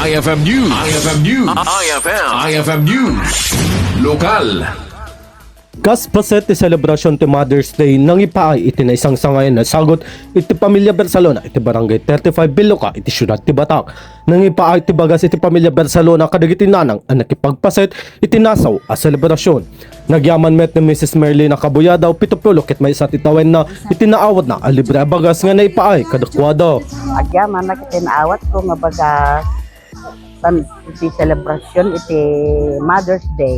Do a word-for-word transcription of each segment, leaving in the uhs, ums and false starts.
I F M News. I F M News. I F M. I F M News. Lokal. Kas paset ti selebrasyon ti Mother's Day, nangipaay iti naisangsangayan a sagut iti pamilya Bersalona iti Barangay thirty-five Biloca iti siudad ti Batac. Nangipaay ti bagas iti pamilya Bersalona kadagiti nanang a nakipagpaset iti nasaw a selebrasyon. Nagyaman met ni Missus Merlina Cabuyadaw, pitupulo ket maysa ti tawenna, iti naawatna a libre a bagas nga naipaay kadakuada. Agyamanak iti naawatko nga bagas tan iti selebrasyon iti Mother's Day.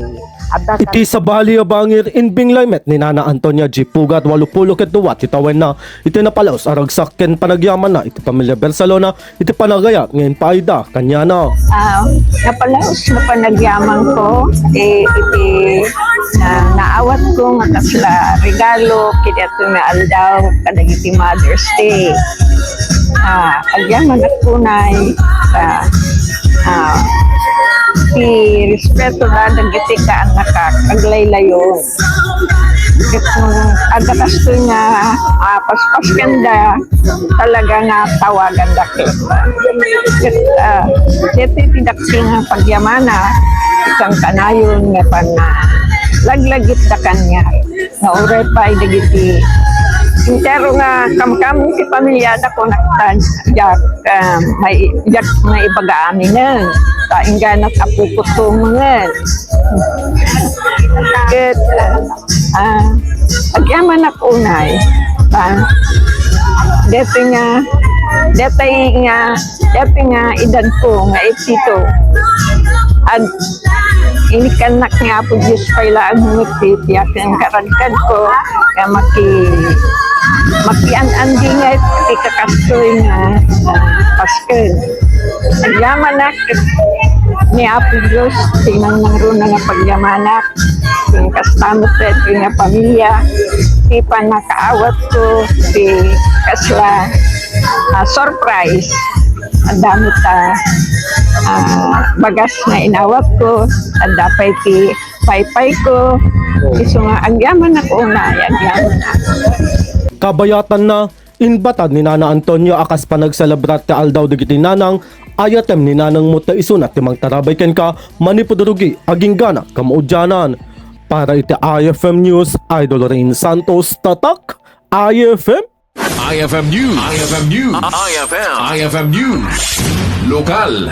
Adda iti sabali a bangir, imbinglay met ni Nana Antonia G. Pugat, walupulo ket dua ti tawenna, iti napalaos a ragsak ken panagyamanna iti pamilya Bersalona iti panagayat nga impaayda kaniana. Ah, napalaos nga panagyamanko, eh, iti, ah, naawatko nga kasla regalo iti aton nga aldaw kadagiti Mother's Day. Ah, agyamanak unay, ah, ah, ti respeto da dagiti kaannakak, aglaylayon. Ket no adda kastoy nga, ah, paspaskenda, talaga nga tawaganda ket, ah, daytoy ti dakkel nga pagyamanak, ti kankanayon nga pananglaglagipda kaniak. Nga uray pay dagiti entero nga kamkam ti pamilyada, kunak ta, diak, ah, may, diak maibaga aminen. Ta ingganak a puputumengen. Ket, ah, agyamanak unay. Ta, deti nga, deti nga, deti nga edadko nga ipito. Ag-, inikannak ni Apo Dios pay laeng met ti, ti akin karadkadko nga maki-, makian-andinget ti kakastoy nga, ah, Paskel. Agyamanak ni Apo Dios ti nangnangruna nga pagyamanak. Ken kasta met daytoy nga pamilya, ti pannakaawatko, ti kasla, ah, surprise. Adda met a, ah, bagas nga inawatko, adda pay ti paypayko, isu nga agyamanak unay, agyamanak. Kabayatanna, inbatad ni Nana Antonia a kas panagselebrar ti aldaw dagiti nanang, ayatem ni nanangmo ta isuna ti mangtarabay kenka manipud rugi agingganak a maudianan. Para iti I F M News, Idol Rain Santos, Tatak, I F M. I F M News. I F M News. I F M. I F M News. Lokal.